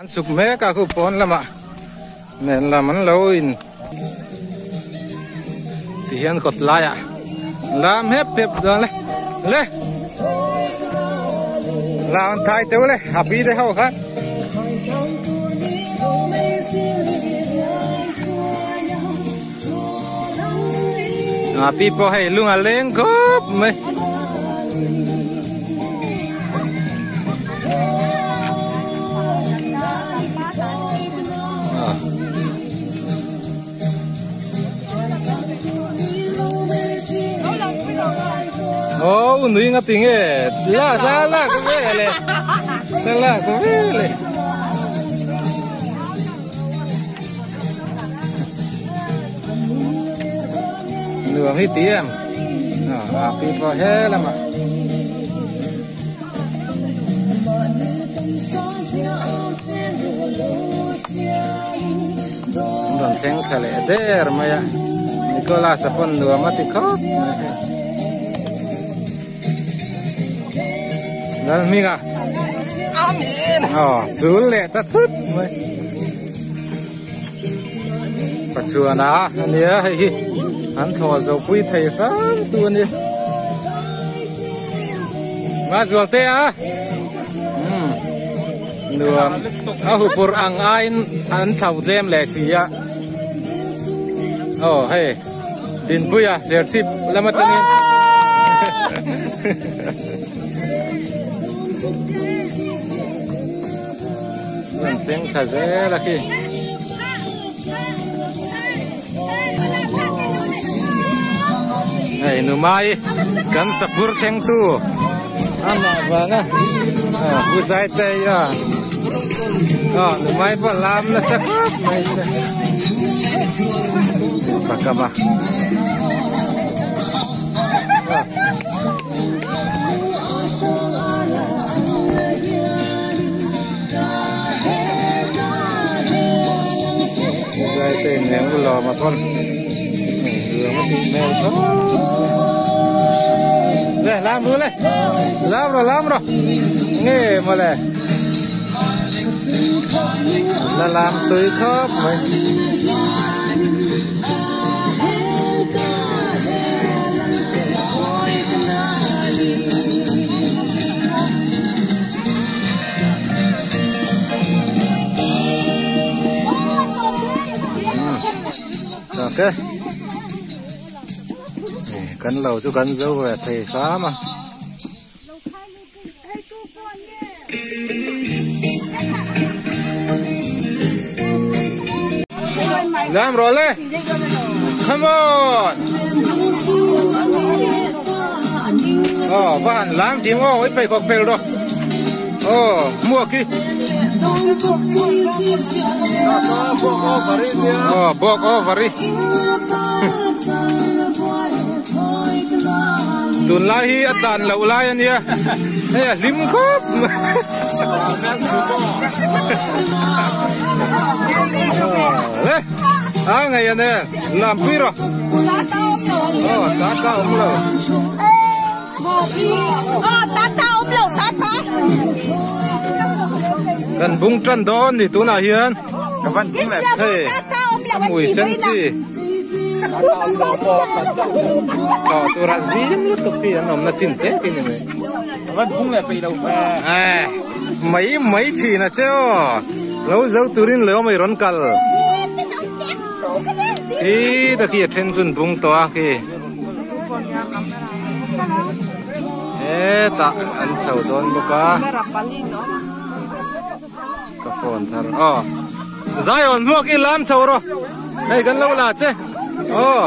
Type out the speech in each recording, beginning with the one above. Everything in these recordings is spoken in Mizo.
An chhuk mek a khu pawn lamah nen lam an lo in ti hian kawt laiah lam hep hep dawn le le lam an thai teuh le a pi te ho khan. A pi pawh hei lung a leng khawp mai. Oh, nui nga tinge. La la la ko ve le. La la ko ve le. Nuam hi ti em. A pi pawh he lamah. An rawn thleng thla leh der mai a. Nicholas a pawn nuam a ti khawp mai hei. Lalhminga. Amen. Aw, chul leh ta thut mai. Pachuana ania hei hi an thaw zo pui thei hram tu ania. Ma zual te a. Hmm. Nuam. A hupur ang aiin an thau tlem leh si a. Aw hei. Dinpuia Serchhip lam atangin Rawn thleng thla zel a khi. Hei Numai kan sapur thleng tu amah vanga Pu Zaitei a Numai pawh lam nasa khawp mai. Pakama. Zai te in leng u lawm a pawn lawm a tih hmel khawp le lam ru le lam ro lam ro nge mawle La lam tui khawp mai. Ok. Kan lo chu kan zo ve thei hram a. Lam rawh le. Come on. Oh, va han lam thiam aw, i pheikhawk pel rawh. Oh, hmuak hi. Oh, bawk over hi. Tunlai hi a tlan loh lai a nia hei a hlim khawp le a ngei ane lam pui rawh aw ta ta awm lo kan bung tan dawn ni tunah hian hei a hmui sen chi Tawh tura zim lutuk hi an awmna chin tek hi ni mai. Van phung leh peih lo ve. Eh, mai mai thin a che aw. Lo zo turin lo mai rawn kal. Hi ta khi a then chun bung tawh a khi. Hetah an chho dawn bawk a. Ka phone thar aw Zion hmuak i lam chho rawh hei kan lo la che aw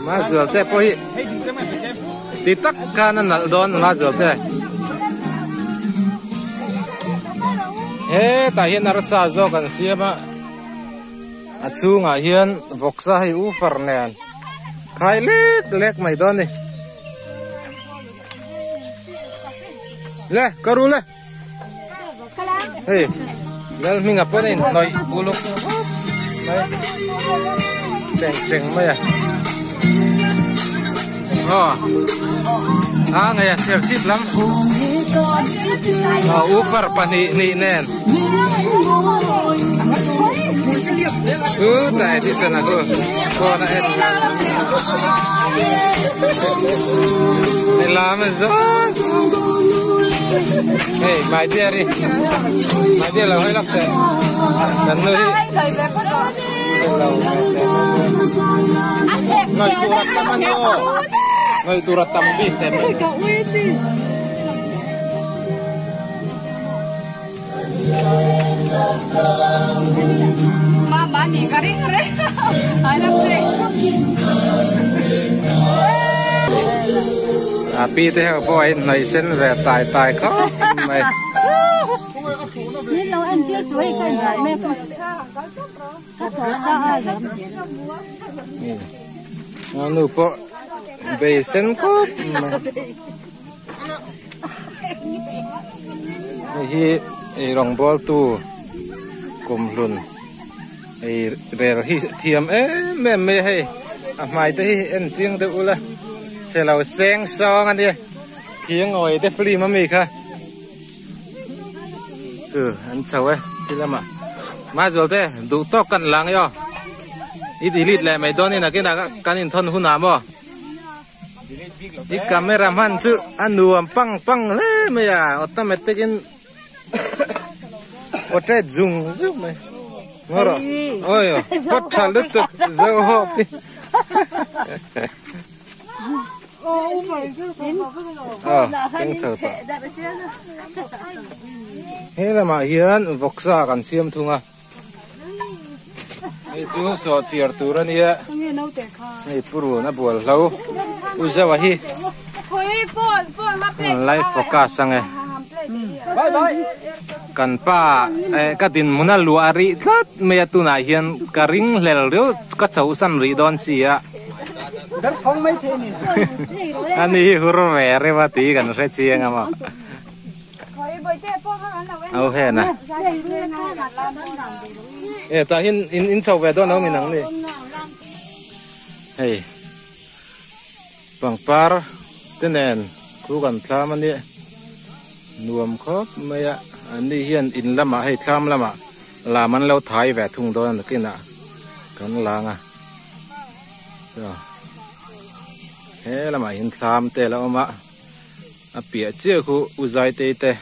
Mazual te pawh hi ti tak khan a nalh dawn Mazual te hetah hian arsa zawk an siam a a chhungah hian vawksa hei ufar nen khai lek lek mai dawn a ni. Le, ka ru le. Hei, lal hming a pawn in hnawih uluk mai. Teng teng mai a. Oh. A ngei a serchhip lam ufer pahnih hnih nen chutah Edison a chu phone a en he lam a zawt hei my dear i my dear lo hawi lawk teh kan nu hi Ngaihtur a tam a ni aw. Ngaihtur a tam bik em mai. A pi te ho pawh a inhnawih sen ve tai tai khawp mai. Nu pawh bei sen khawp mai hei hi ei rawngbawl tu kumhlun ei rel hi thiam em em mai a hei a hmai te hi en chiang deuh ula chhe lo seng sawng a nia thing awih te film ami kha. Chu an chho e ti lamah Mazual te duh tawk kan lang i aw i delete leh mai dawn in akinah kan inthawn hunah maw i camera hman chu a nuam pang pang hle mai a automatic in portrait zung zung mai ngaw rawh awi pawt tha lutuk zo hawp hi. He lamah hian vawksa kan siam thung a hei chu sawh chiar tur a nia hei purun a bual hlo u zauh hi live focus ang e kan pa eh ka dinhmun a luah rih tlat mai a tunah hian ka ring hlel riau ka chhohsan rih dawn si a. Ani hi hur ve reuh a tih kan hre chiang a maw. Au hen a. E tah hian in in chho ve dawn lo min ang ni. Hei pangpar te nen khu kan thlam a nia nuam khawp mai a an ni hian in lamah hei thlam lamah lam an lo thai ve thung dawn a nakinah kan lang a. He lamah hian thlam te a la awm a a piah chiah khu u Zaitei te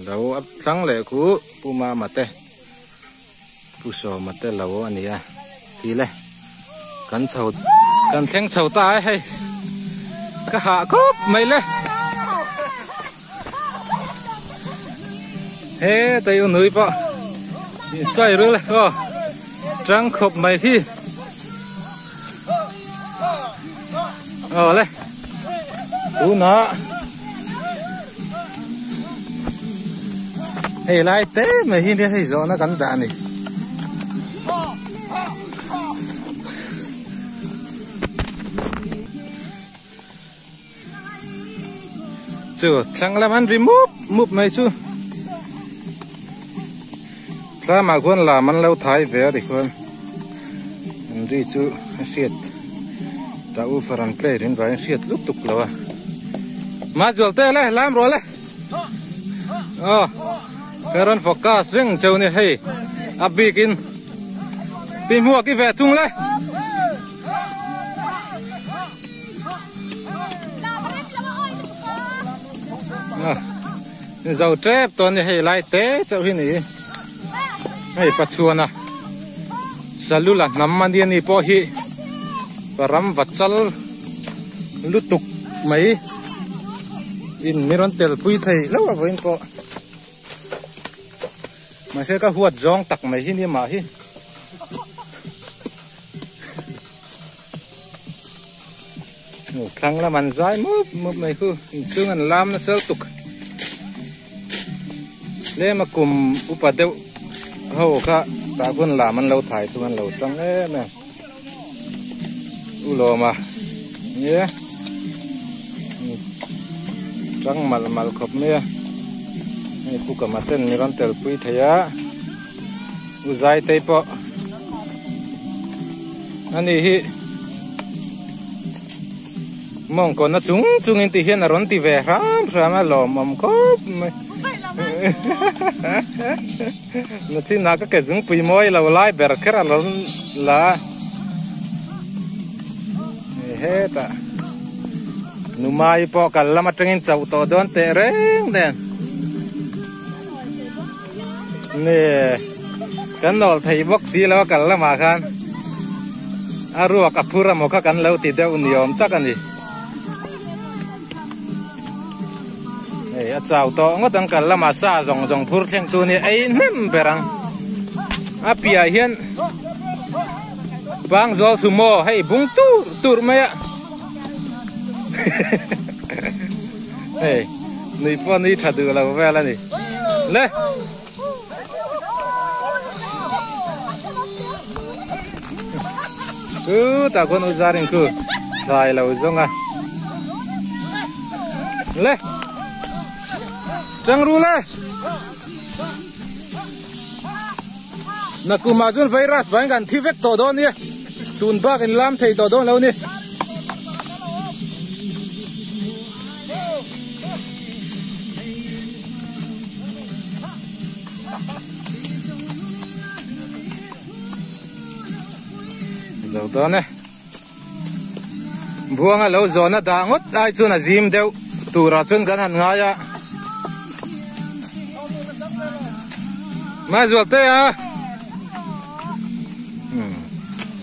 lo a thlang leh khu Pu Mama te Pu Sawma te lo a ni a ti le kan chho kan thleng chho ta e hei ka hah khawp mai le he tei u nui pawh insawi rul e aw tang khawp mai hi aw le tunah hei lai te mai hi nia hei zawhna kan dah a ni. Chu thlang lam an ri mup mup mai chu tlamah khuan lam an lo thai ve a tikhuan an ri chu a hriat tah u faran play rin vangin hriat lutuk lo a Mazual te le lam rual e aw ka rawn focus reng cheu ni hei a bikin pi hmuak i ve thung le. Zo tep tawh ni hei lai te chauh hi ni hei pachuana salula hnam a nia ni pawh hi ram va chal lutuk mai in mi rawn tel pui thei lo a vawiin pawh mahse ka huat zawng tak mai hi nia mah hi. Thlang lam an zai mup mup mai khu inchhung an lam nasa lutuk tlem a kum upa deuh ho kha tah khuan lam an lo thai thung an lo tang em em u lawma nia tang malh malh khawp mai a hei pu kama ten mi rawn tel pui thei a u zai te pawh ani hi. Mawngkaw na chung chungin ti hian a rawn ti ve hram hram a lawmawm khawp mai. Nachinah ka ke zungpui mawi lo lai ber kher a rawn la a. Hetah Numai pawh kal lam atangin chauh tawh dawn teh reng nen. Ni kan nawl thei bawk si lo a kal lamah khan a ruak a phur amaw kha kan lo ti deuh ni awm tak a ni. Hei a chau tawh ngawt ang kal lamah sa zawng zawng phur thleng tu ni ei hnem ber ang. A piah hian Pangzawl sumo hei bung tur tur mai a. Hei nui pawh nui tha duh lo vel a ni. Le. Ku ta khuan u zarin khu zai lo zawng a. Le. Tang ru le. Nakumah chuan virus vangin kan thi vek tawh dawn nia. Tun bak in lam thei tawh dawn lo ni. Zo dawn e. Buanga lo zawhna dah ngawt ai chuan a zim deuh turah chuan kan han ngai a. Mazualte a.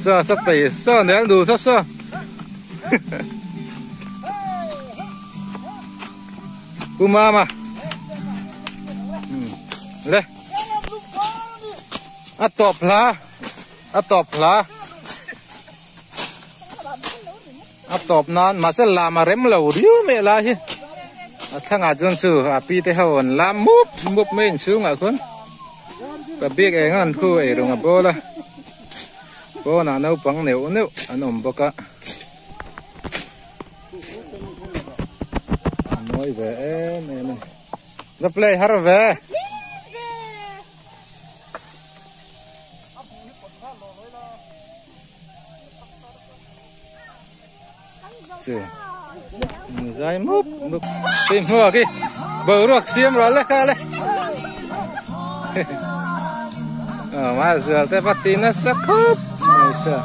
Sa sa pei sa nel du sa sa. Pu Mama. Le. A tawp hla. A tawp hla. A tawp nan mahse lam a rem lo riau mai lai hi a thlangah chuan chu a pi te ho an lam mup mup mai inchhungah khuan ka bik eng an khu ei rawng a bawl a pawnah naupang neuh neuh an awm bawk a a mawi ve em em a ni the play har ve. Zai mup mup tim hnuak i boruak siam ral le kha le ma zual te va ti nasa khawp mai sa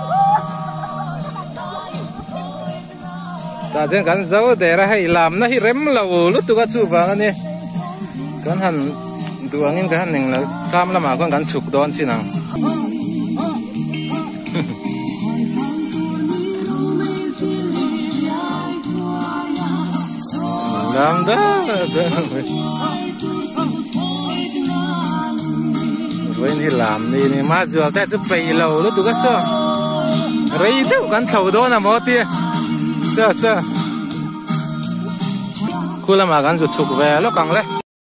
tah chuan kan zo der a hei lamna hi rem lo lutuk a chuvang a ni kan han duh angin kan han eng lo thlam lamah khuan kan chhuk dawn chin ang. Lam da da Vawiin hi lam ni ni ma zual te chu peih lo lutuk a saw rei deuh kan chho dawn a maw tia saw saw khu lamah kan zu chhuk ve lawk ang le.